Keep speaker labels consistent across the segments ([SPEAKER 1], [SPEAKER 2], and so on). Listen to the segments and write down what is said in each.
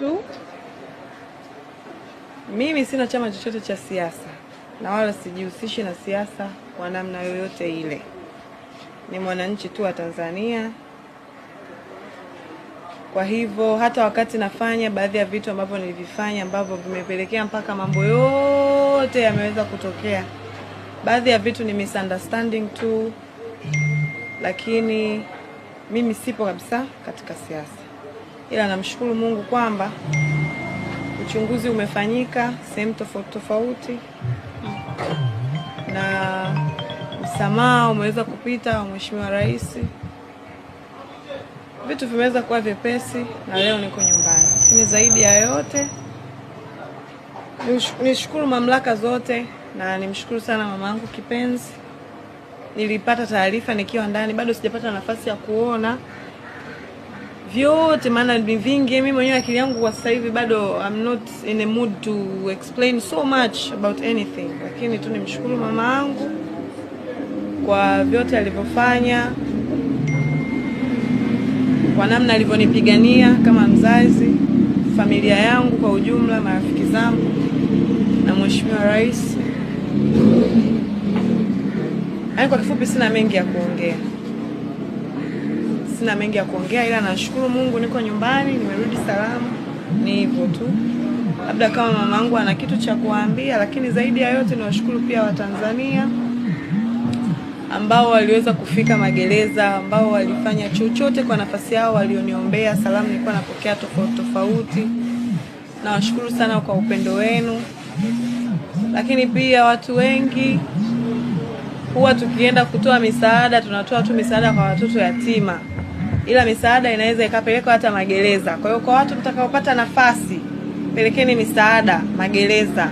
[SPEAKER 1] Tu mimi sina chama chochote cha siasa na wala sijihusishi na siasa kwa namna yoyote ile. Ni mwananchi tu wa Tanzania. Kwa hivyo hata wakati nafanya baadhi ya vitu ambavyo nilivifanya ambavyo vimepelekea mpaka mambo yote yameweza kutokea, baadhi ya vitu ni misunderstanding tu, lakini mimi sipo kabisa katika siasa, ila namshukuru Mungu kwamba uchunguzi umefanyika sehemu tofauti tofauti na msamaha umeweza kupita wa Mheshimiwa Rais, vitu vimeweza kuwa vyepesi na leo niko nyumbani. Lakini zaidi ya yote nishukuru mamlaka zote na nimshukuru sana mamangu kipenzi. Nilipata taarifa nikiwa ndani, bado sijapata nafasi ya kuona vyote, maana ni vingi. Mimi mwenyewe akili yangu kwa sasa hivi bado I'm not in a mood to explain so much about anything, lakini tu nimshukuru mama yangu kwa vyote alivyofanya, kwa namna alivyonipigania kama mzazi, familia yangu kwa ujumla, marafiki zangu na Mheshimiwa Rais. Yaani kwa kifupi sina mengi ya kuongea, sina mengi ya kuongea, ila nashukuru Mungu niko nyumbani, nimerudi salama. Ni hivyo tu, labda kama mamangu ana kitu cha kuambia, lakini zaidi ya yote niwashukuru pia Watanzania ambao waliweza kufika magereza, ambao walifanya chochote kwa nafasi yao, walioniombea. Salamu nilikuwa napokea tofauti tofauti. Nawashukuru sana kwa upendo wenu, lakini pia watu wengi huwa tukienda kutoa misaada tunatoa tu misaada kwa watoto yatima, ila misaada inaweza ikapelekwa hata magereza. Kwa hiyo kwa watu mtakaopata nafasi, pelekeni misaada magereza,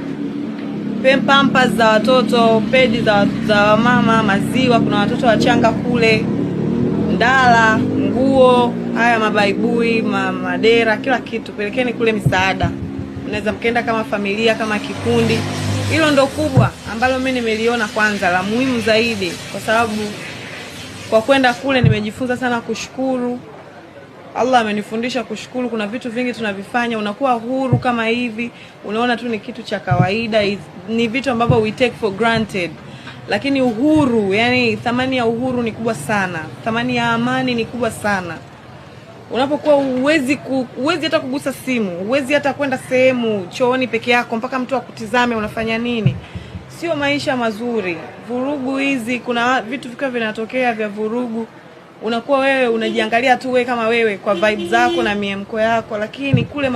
[SPEAKER 1] pampers za watoto, pedi za wamama, maziwa, kuna watoto wachanga kule, ndala, nguo, haya mabaibui, madera, kila kitu pelekeni kule misaada. Mnaweza mkaenda kama familia, kama kikundi. Hilo ndo kubwa ambalo mimi nimeliona kwanza la muhimu zaidi, kwa sababu kwa kwenda kule nimejifunza sana kushukuru. Allah amenifundisha kushukuru. Kuna vitu vingi tunavifanya, unakuwa huru kama hivi, unaona tu ni kitu cha kawaida, ni vitu ambavyo we take for granted, lakini uhuru, yani thamani ya uhuru ni kubwa sana, thamani ya amani ni kubwa sana. Unapokuwa huwezi hata kugusa simu, huwezi hata kwenda sehemu chooni peke yako mpaka mtu akutizame unafanya nini, sio maisha mazuri. Vurugu hizi, kuna vitu vikiwa vinatokea vya vurugu, unakuwa wewe unajiangalia tu wewe kama wewe kwa vibe zako na miemko yako, lakini kule